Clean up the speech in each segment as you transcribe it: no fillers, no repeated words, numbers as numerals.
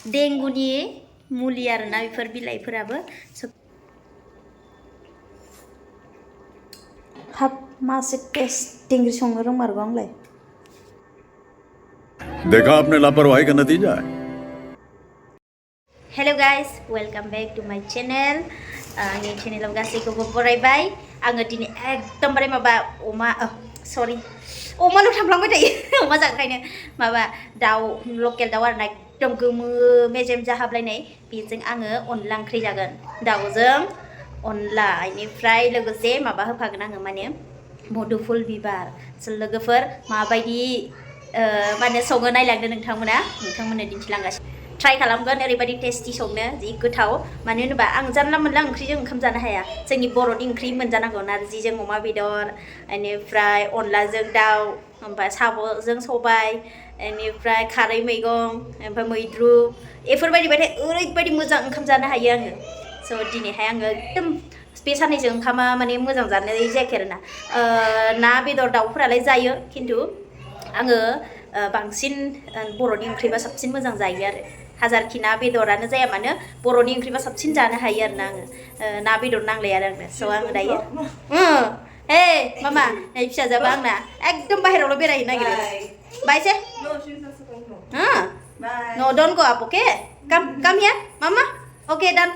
देंगुनि मुलि आरोना बेफोर बिलाइफोराबो हाब मासे टेस्ट इंग्रि संनो रोंमारगौ आंलाय देखा आपने लापरवाही का नतीजा है hello guys welcome back to my channel आंनि चैनेलाव गासैखौबो बरायबाय आङो दिनै एकदमबारे माबा अमा सरि अमाल' थांफ्लांबाय थायो अमा जाखायनो माबा दाउ लकेल दाउ आरोना एकदम गोमो मेजेम जाहाबलायनाय बेजों आङो अनला ओंख्रि जागोन दाउजों अनला इनिफ्राय लोगोसे माबा होफागोन आङो माने मुदुफुल बिबार लोगोफोर माबायदि माने सङो नायलांदो नोंथांमोननो दिन्थिलांगासिनो ट्राइ खालामगोन ओरैबायदि टेस्टि संनो जि गोथाव मानो होनोबा आं जानला मोनला ओंख्रिजों ओंखाम जानो हाया जोंनि बर'नि ओंख्रि मोनजानांगौ नारजिजों अमा बेदर इनिफ्राय अनलाजों दाउ ओमफ्राय साम'जों सबाय इनिफ्राय खारै मैगं ओमफ्राय मैद्रु बेफोरबायदिबाथाय ओरैबायदि मोजां ओंखाम जानो हायो आङो स' दिनैहाय आङो एकदम बे साननैसो ओंखामा माने मोजां जानाय जायाखै आरोना ना बेदर दाउफोरालाय जायो खिन्थु आङो बांसिन बर'नि ओंख्रिबा साबसिन मोजां जायो आरो हाजारखि ना बेदरानो जाया मानो बर'नि ओंख्रिबा साबसिन जानो हायो आरोना आङो ना बेदर नांलाया आरो आंनो स' आङो दायो हे मामा नै फिसाजोआबो आंना एकदम बाहेरायावल' बेरायहैनो नागिरो बायसे no don't go up okay come here mama okay done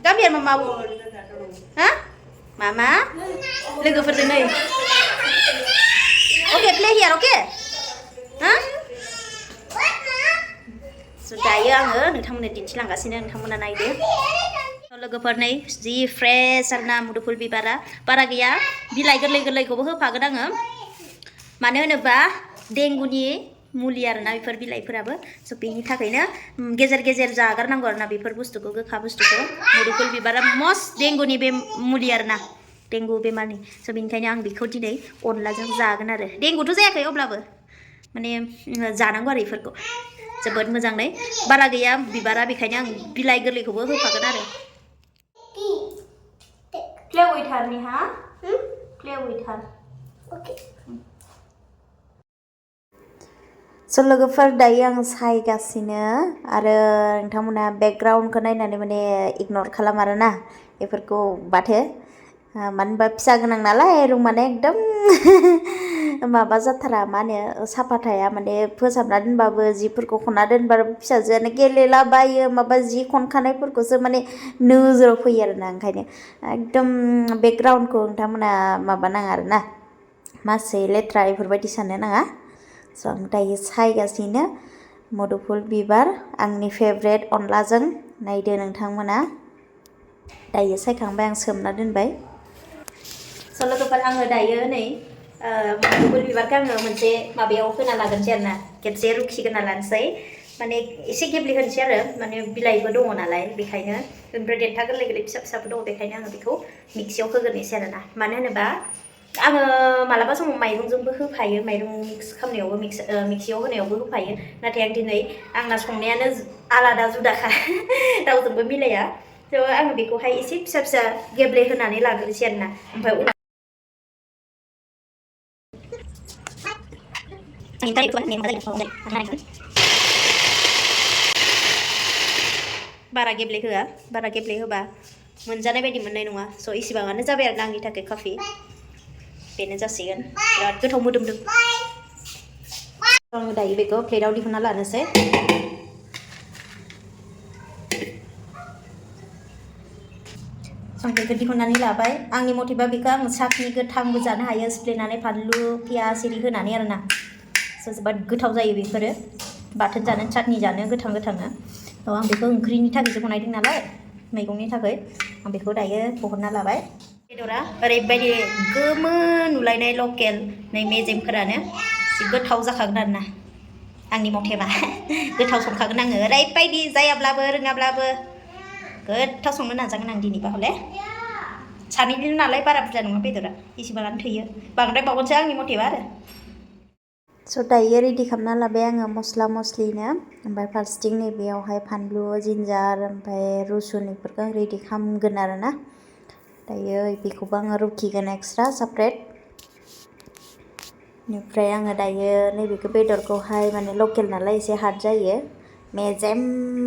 come here mama ha mama लोगोफोरजों नै okay play here okay ha दायो आङो नोंथांमोननो दिन्थिलांगासिनो नोंथांमोना नायदो लोगोफोर नै जि फ्रेश आरोना मुदुफुल बिबारा बारा गैया बिलाइ गोरलै गोरलैखौबो होफागोन आङो मानो होनोबा देंगुनि मुलि आरोना बेफोर बिलाइफोराबो स' बेनि थाखायनो गेजेर गेजेर जागारनांगौ आरोना बेफोर बुस्थुखौ गोखा बुस्थुखौ मुदुफुल बिबारा मस्ट देंगुनि बे मुलि आरोना देंगु बेमारनि स' बेनिखायनो आं बेखौ दिनै अनलाजों जागोन आरो देंगुथ' जायाखै अब्लाबो माने जानांगौ आरो बेफोरखौ जोबोद मोजाङै बारा गैया बिबारा बेखायनो आं बिलाइ गोरलैखौबो होफागोन आरो प्ले विथ हार नेहा प्ले विथ हार ओके स' लोगोफोर दायो आं सायगासिनो आरो नोंथांमोना बेकग्राउन्डखौ नायनानै माने इगनर खालाम आरोना बेफोरखौ बाथो मानो होनबा फिसा गोनां नालाय रुमानो एकदम माबा जाथारा मा होनो साफा थाया माने फोसाबना दोनबाबो जिफोरखौ खनना दोनबाबो फिसाजोआनो गेलेलाबायो माबा जि खनखानायफोरखौसो माने नोजोराव फैयो आरोना ओंखायनो एकदम बेकग्राउन्डखौ नोंथांमोना माबा नाङा आरोना मासे लेथ्रा बेफोरबायदि साननो नाङा स' आं दायो सायगासिनो मुदुफुल बिबार आंनि फेभरेट अनलाजों नायदो नोंथांमोना दायो सायखांबाय आं सोमना दोनबाय स' लोगोफोर आङो दायो नै मुदुफुल बिबारखौ आङो मोनसे माबायाव होना लागोनसै आरोना खेबसे रुखिग्रोना लानोसै माने एसे गेब्लेहोनोसै आरो माने बिलाइबो दङ नालाय बेखायनो ओमफ्राय देन्था गोरलै गोरलै फिसा फिसाबो दङ बेखायनो आङो बेखौ मिक्सियाव होग्रोनोसै आरोना मानो होनोबा आङो मालाबा समाव माइरंजोंबो होफायो माइरं मिक्स खालामनायावबो मिक्सियाव होनायावबो होफायो नाथाय आं दिनै आंना संनायानो आलादा जुदाखा रावजोंबो मिलाया थ' आङो बेखौहाय एसे फिसा फिसा गेब्लेहोनानै लाग्रोनोसै आरोना ओमफ्राय बारा गेब्लेहोबा मोनजानाय बायदि मोननाय नङा स' इसिबाङानो जाबाय आरो आंनि थाखाय कफि बेनो जासिगोन बिराद गोथाव मोदोमदों आङो दायो बेखौ प्लेटाव दिहुनना लानोसै संख्रिखौ दिहुननानै लाबाय आंनि मथेबा बेखौ आं साखनि गोथांबो जानो हायो सिफ्लेनानै फानलु पियास एरि होनानै आरोना स' जोबोद गोथाव जायो बेफोरो बाथोन जानो चाटनि जानो गोथां गोथांनो थ' आं बेखौ ओंख्रिनि थाखायसो बनायदों नालाय मैगंनि थाखाय आं बेखौ दायो बहनना लाबाय बेदरा ओरैबायदि गोमो नुलायनाय लकेल नै मेजेमफोरानो एसे गोथाव जाखागोन आरोना आंनि मथेबा गोथाव संखागोन आङो ओरैबायदि जायाब्लाबो रोङाब्लाबो गोथाव संनो नाजागोन आं दिनैबा हले सानैनिल' नालाय बारा बुरजा नङा बेदरा एसेबाङानो थैयो बांद्राय बावगोनसो आंनि मथेबा आरो स' दायो रेडि खालामना लाबाय आङो मस्ला मस्लिनो ओमफ्राय फारसेथिं नैबेयावहाय फानलु जिन्जार ओमफ्राय रुसुन बेफोरखौ आं रेडि खालामगोन आरोना दायो बेखौबो आङो रुखिगोन एक्सट्रा सेपारेट बेनिफ्राय आङो दायो नैबेखौ बेदरखौहाय माने लकेल नालाय एसे हार्ड जायो मेजेम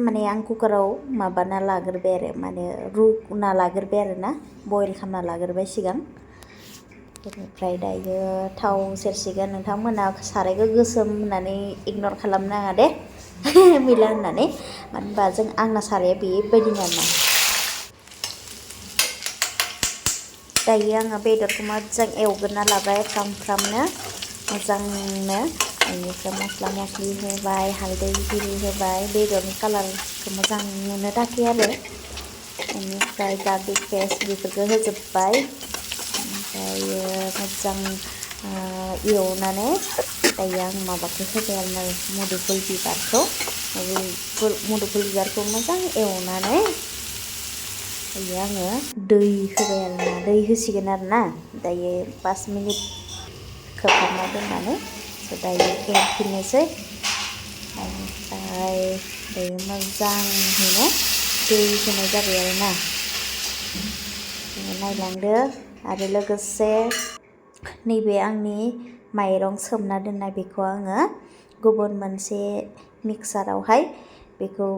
माने आं कुकाराव माबाना लाग्रोबाय आरो माने रुना लाग्रोबाय आरो ना बयल खालामना लाग्रोबाय सिगां बेनिफ्राय दायो थाव सेरसिगोन नोंथांमोना सारायखौ गोसोम होननानै इगनर खालामनो नाङा दे मैला होननानै मानो होनबा आंना साराया बेबायदिनो आरोना दायो आङो बेदरखौ मोजां एवग्रोना लाबाय फ्रामनो मोजांनो बेनिफ्राय मस्ला मस्लि होबाय हालदै हिरि होबाय बेदरनि कालारखौ मोजां नुनो थाखाय आरो बेनिफ्राय गार्लिक पेस्ट बेफोरखौ होजोब्बाय ओमफ्रायो मोजां एवनानै दायो आं माबाखौ होबाय आरो मुदुफुल बिबारखौ मोजां एवनानै दायो आङो दै होबाय आरोना दै होसिगोन आरोना दायो 5 मिनिट खोबहाबना दोननानै दायो एरफिननोसै ओमफ्राय दायो मोजाङैनो दै होनाय जाबाय आरोना नायलांदो आरो लोगोसे नैबे आंनि माइरं सोमना दोननाय बेखौ आङो गुबुन मोनसे मिक्सारावहाय बेखौ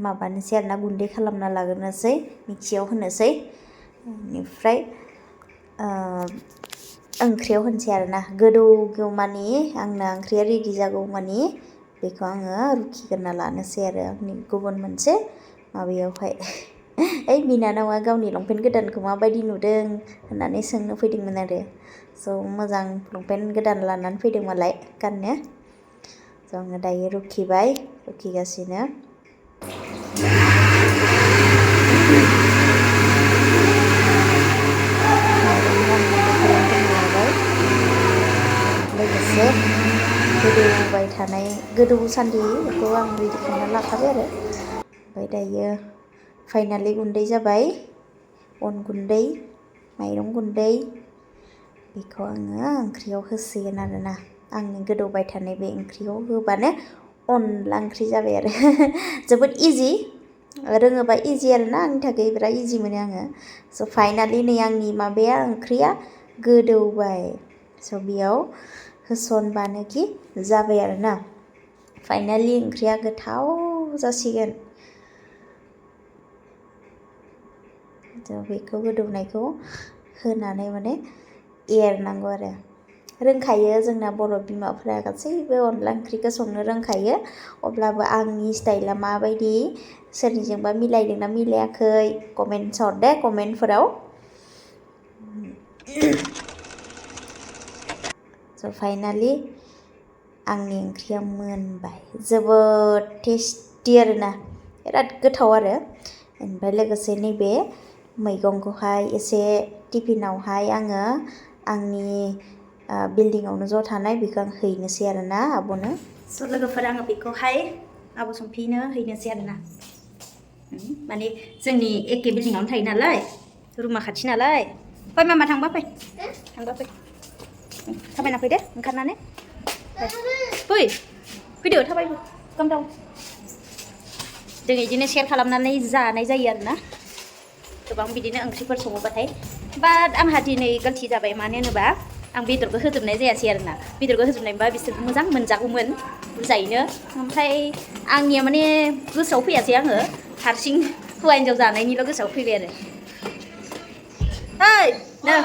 माबानोसै आरोना गुन्दै खालामना लाग्रोनोसै मिक्सियाव होनोसै बेनिफ्राय ओंख्रियाव होनोसै आरोना गोदौगौमानि आंना ओंख्रिया रेडि जागौमानि बेखौ आङो रुखिग्रोना लानोसै आरो आंनि गुबुन मोनसे माबायावहाय ओइ बिनानावा गावनि लंपेन्ट गोदानखौ माबायदि नुदों होननानै सोंनो फैदोंमोन आरो मोजां लंपेन्ट गोदान लानानै फैदों मालाय गाननो आङो दायो रुखिगासिनो लोगोसे गोदौबाय थानाय गोदौसान्दि बेखौ आं रेडि खालामना लाखाबाय आरो ओमफ्राय दायो फाइनालि गुन्दै जाबाय अन गुन्दै माइरं गुन्दै बेखौ आङो ओंख्रियाव होसिगोन आरोना आंनि गोदौबाय थानाय बे ओंख्रियाव होबानो अनला ओंख्रि जाबाय आरो जोबोद इजि रोङोबा इजि आरोना आंनि थाखाय बिराद इजि मोनो आङो फाइनालि नै आंनि माबाया ओंख्रिया गोदौबाय बेयाव होसनबानोखि जाबाय आरोना फाइनालि ओंख्रिया गोथाव जासिगोन बेखौ गोदौनायखौ होनानै माने एरनांगौ आरो रोंखायो जोंना बर' बिमाफोरा गासैबो अनला ओंख्रिखौ संनो रोंखायो अब्लाबो आंनि स्टाइला माबायदि सोरनिजोंबा मिलायदोंना मिलायाखै कमेन्ट्स हरदे कमेन्टफोराव फाइनालि आंनि ओंख्रिया मोनबाय जोबोद टेस्टि आरोना बिराद गोथाव आरो ओमफ्राय लोगोसे नैबे मैगंखौहाय एसे टिफिनावहाय आङो आंनि बिल्डिंआवनो ज' थानाय बेखौ आं हैनोसै आरोना आब'नो लोगोफोर आङो बेखौहाय आब' सम्फिनो हैनोसै आरोना माने जोंनि एखे बिल्डिंआवनो थायो नालाय रुमा खाथि नालाय फै मामा थांबा फै थाबायना फैदो ओंखारनानै फैदो थाबायबो गामदाव जों बिदिनो शेयार खालामनानै जानाय जायो आरोना गोबां बिदिनो ओंख्रिफोर सङोबाथाय बाट आंहा दिनै गलति जाबाय मानो होनोबा आं बेदरखौ होजोबनाय जायासै आरोना बेदरखौ होजोबनायबा बिसोर मोजां मोनजागौमोन बुरजायैनो ओमफ्राय आंनिया माने गोसोआव फैयासै आङो हारसिं हौवा हिन्जाव जानायनिल' गोसोआव फैबाय आरो ओइ नो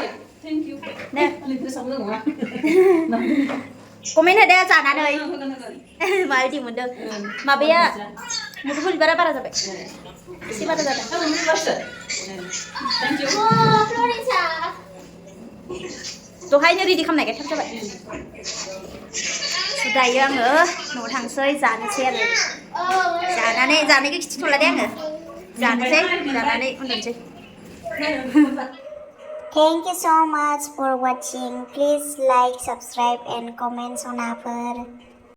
कमेन्ट होदो जानानै माबायदि मोनदों माबाया मुदुफुल बिबारा बारा जाबाय एसे बारा जादों दहायनो रेडि खालामनायखाय थाब जाबाय दायो आङो न'आव थांसै जानोसै आरो जानायखौ खिथिथ'ला दे आङो जानोसै जानानै उन्दुनोसै Thank you so much for watching. Please like, subscribe and comment on our